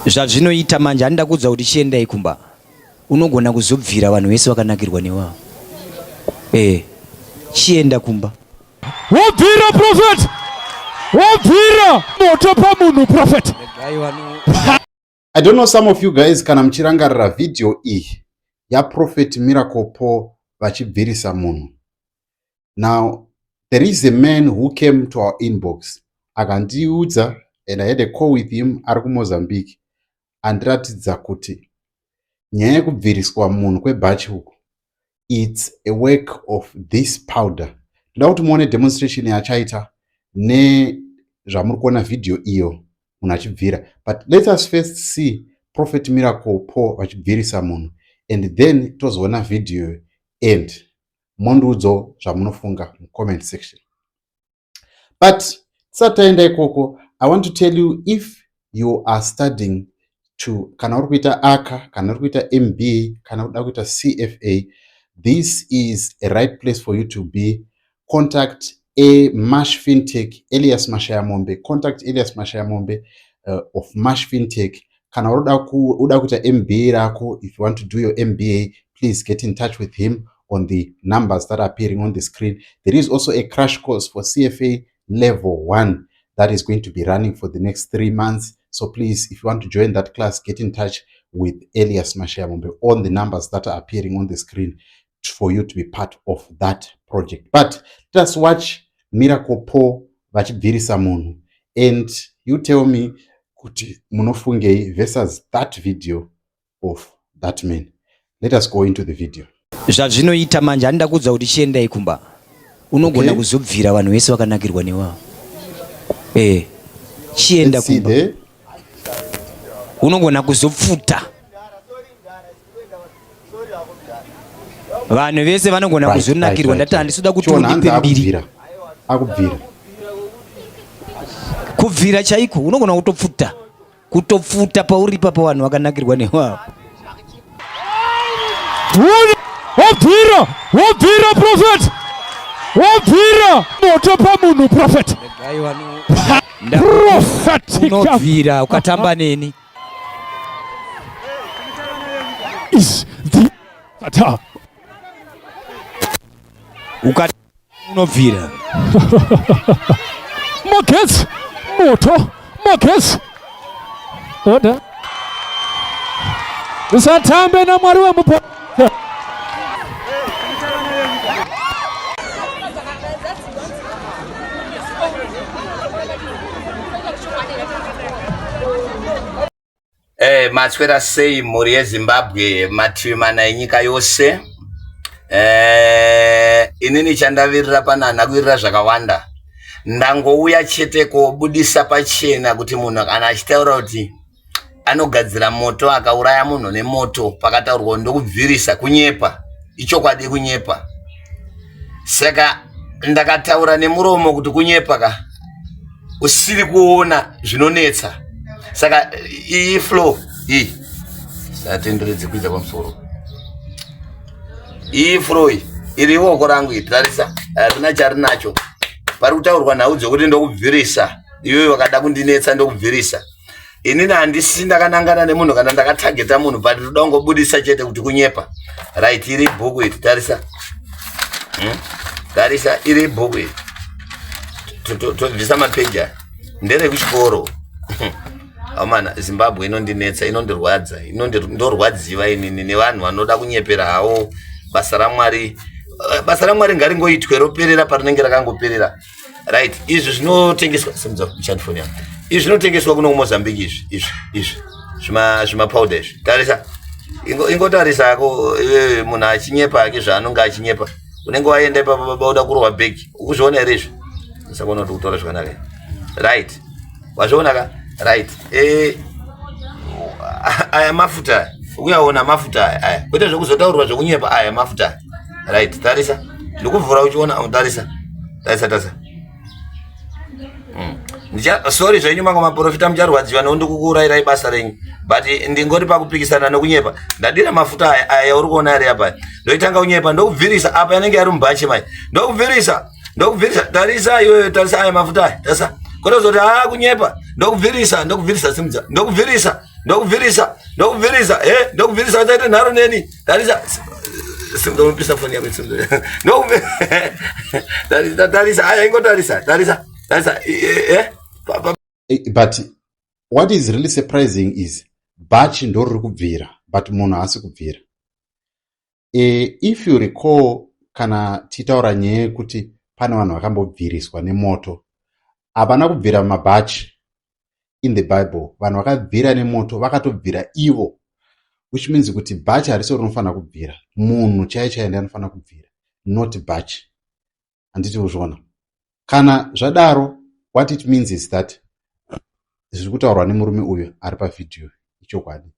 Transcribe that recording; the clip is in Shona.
Zvazvinoita manje handida kuudza kuti chiendai kumba. Unogona kuzobvira vanhu vese vakanakirwa newawo. Eh. Chienda kumba. Wobvira prophet. Wobvira moto pamunhu prophet. I don't know some of you guys kana muchirangarira video iyi yaProphet Miracle Paul vachibvirisa munhu. Now there is a man who came to our inbox akandiudza and I had a call with him ari kuMozambique andiratidza kuti nyaya yekubviriswa munhu kwebhachi uku it's a work of this powder. Ndoda kuti muone demonstration yaachaita nezvamuri kuona video iyo munhu achibvira but let us first see Prophet Miracle Paul vachibvirisa munhu and then tozoona video and mondiudzawo zvamunofunga mucomment section. But tisati taenda ikoko, I want to tell you if you are studying to kana uri kuita aka kana uri kuita MBA kana kuda kuita CFA, this is a right place for you to be. Contact a Mash Fintech, Elias Mashayamombe. Contact Elias Mashayamombe of Mash Fintech. Kana uda kuita MBA rako, if you want to do your MBA, please get in touch with him on the numbers that are appearing on the screen. There is also a crash course for CFA level 1 that is going to be running for the next 3 months. So please, if you want to join that class, get in touch with Elias Mashayamombe on the numbers that are appearing on the screen for you to be part of that project. But let us watch Miracle Paul vachibvirisa munhu and you tell me kuti munofungei versus that video of that man. Let us go into the video. Zvazvinoita manje handida kuudza kuti chiendai kumba. Unogona okay. Kuzobvira vanhu vese vakanakirwa newawo. Eh. Chienda kumba. Unogona kuzopfuta. Vanhu vese vanogona right, kuzonakirwa right, ndati handisi kuda kuti undipe mbiri. Akubvira. Kubvira chaiko unogona kutopfuta. Kutopfuta pauri ipapo vanhu vakanakirwa newawo. Wabvira, wabvira prophet. Wabvira moto pamunhu prophet. Prophet. Unobvira ukatamba neni. Is the attack. Ukat unobvira. Magetsi, moto, magetsi. Order. Usatambe naMwari wemupo. Eh, maswera sei mhuri yeZimbabwe mativi mana enyika yose. Eh, inini chandavirira pana handina kuvirira zvakawanda. Ndangouya chete kobudisa pachena kuti munhu kana achitaura kuti anogadzira moto akauraya munhu nemoto pakataurwa ndokubvirisa kunyepa ichokwadi kunyepa saka ndakataura nemuromo kuti kunyepa ka usiri kuona zvinonetsa saka iyi flow iyi satenderedze kwidza pamusoro iyi flow iyi iri ivoko rangu iri tarisa harina charinacho pari kutaurwa nhau dzekuti ndokubvirisa iyoyo vakada kundinetsa ndokubvirisa inini handisi ndakanangana nemunhu kana ndakatageta munhu but toda kungobudisa chete kuti kunyepa right iri bhuku iri tarisa hmm? tarisa iri bhuku iri tobvisa mapeji aya nderekuchikoro amana zimbabwe inondinetsa inondirwadza ndorwadziva inini nevanhu vanoda kunyepera hawo basa ramwari eh, basa ramwari ngaringoitwe roperera parinenge rakangoperera right izvi zvinotengeswa simudza chandifoni yangu izvi zvinotengeswa kuno kumozambique izvi izvi izvi zvima zvimapowder izvi tarisa ingotarisa hako iwewe munhu achinyepa hake zvaanonge achinyepa unenge waenda ipapo baba uda kurohwa bhegi ukuzviona here izvi usakona kuti kutaura zvakanaka right wazviona ka right eh, aya mafuta ukuyaona mafuta aya aya kwete zvekuzotaurwa zvekunyepa aya mafuta aya right tarisa ndikuvhura uchiona oh, tarisa tarisa tarisa mm. sorry zvenyu mamwe maprofita mucharwadziwa nokuti ndikukuurayirai basa renyu but ndingori pakupikisana nokunyepa ndadira mafuta aya aya uri kuona ari apa ndoitanga kunyepa ndokubvirisa apa yanenge yari mubhachi mai ndokubvirisa ndokubvirisa tarisa iwewe tarisa aya mafuta aya tarisa kotozoti haa kunyepa ndokubvirisa ndokubvirisa simudza ndokubvirisa Ndokubvirisa, ndokubvirisa, eh, ndokubvirisa uchaita nharo neni. Tarisa, simudza unopisa foni yako, simudza. Ndokubvirisa, tarisa, aya ingotarisa, tarisa, tarisa, eh, eh, But what is really surprising is bhachi ndo riri kubvira, but munhu haasi kubvira. If you recall, kana tichitaura nyaya yekuti pane vanhu vakambobviriswa nemoto, hapana kubvira mabhachi in the Bible. Vanhu vakabvira nemoto vakatobvira ivo, which means kuti bhachi harisi rinofanira kubvira, munhu chaiye chaiye ndiye anofanira kubvira, not bhachi. Handiti kuzviona? Kana zvadaro, what it means is that zviri kutaurwa nemurume uyu ari pavhidhiyo ichokwadi.